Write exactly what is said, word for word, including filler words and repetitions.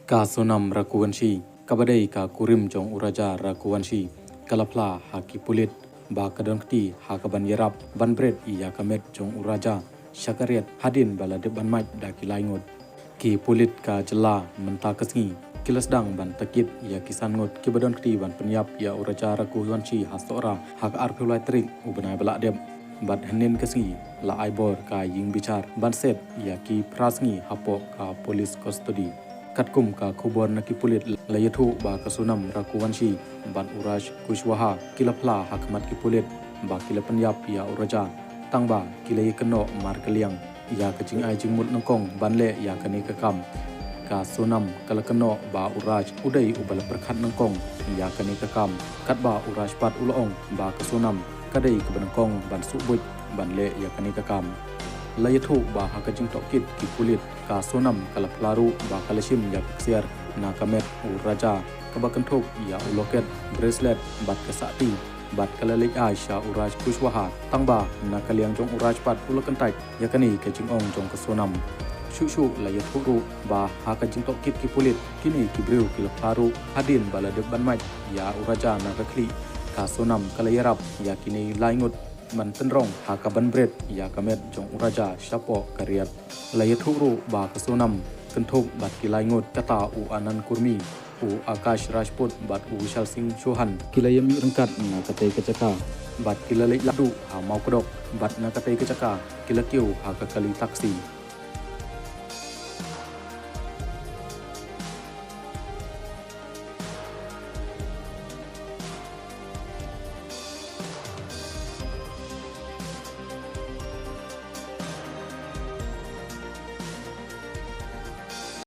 Ka Sonam Raghuvanshi, kaba dei ka kurim jong u Raja Raghuvanshi, ka la phla ha ki pulit ba ka don kti ha kaban ïarap ban bret ïa ka met jong u Raja sha ka riat hadien ba la dep ban mait da ki lai ngut. Ki pulit ka jylla mynta ka sngi ki la sdang ban tohkit ïa ki san ngut kiba don kti ban pynïap ïa u Raja Raghuvanshi ha Sohra ha ka arphew lai tarik u bnai ba la dep. Bad hynnin ka sngi la ai bor ka ïing bichar ban set ïa ki phra sngi hapoh ka police custody. Katkum ka khubor na ki pulit, la ïathuh ba ka Sonam Raghuvanshi bad u Raj Kushwaha ki la phla ha khmat ki pulit ba ki la pynïap ïa u Raja, tangba ki la ïakynnoh markylliang ïa ka jingai jingmut nyngkong ban leh ïa kane ka kam. Ka Sonam ka la kynnoh ba u Raj u dei uba la pyrkhat nyngkong ïa kane ka kam, katba u Raj pat u la ong ba ka Sonam ka dei kaba nyngkong ban suh buit ban leh ïa kane ka kam. La ïathuh ba ha ka jingtohkit ki pulit, ka Sonam ka la phla ruh ba ka la shim ïa ka ksiar na ka met u Raja, kaba kynthup ïa u locket, bracelet bad ka sahti, bad ka la leit ai sha u Raj Kushwaha, tangba na ka liang jong u Raj pat u la kyntait ïa kane ka jingong jong ka Sonam. Shuh shuh la ïathuh ruh ba ha ka jingtohkit ki pulit, kine ki briew ki la phla ruh hadien ba la dep ban mait ïa u Raja na ka khlieh, ka Sonam ka la ïarap ïa kine lai ngut ban tynrong ha kaban bret ïa ka met jong u Raja shapoh ka riat. La ïathuh ruh ba ka Sonam kynthup bad ki lai ngut, kata u Anand Kurmi, u Akash Rajput bad u Vishal Singh Chauhan, ki la ïamih ryngkat na katei ka jaka bad ki la leit lad duh ha Mawkdok, bad na katei ka jaka ki la kiew ha ka kali taxi.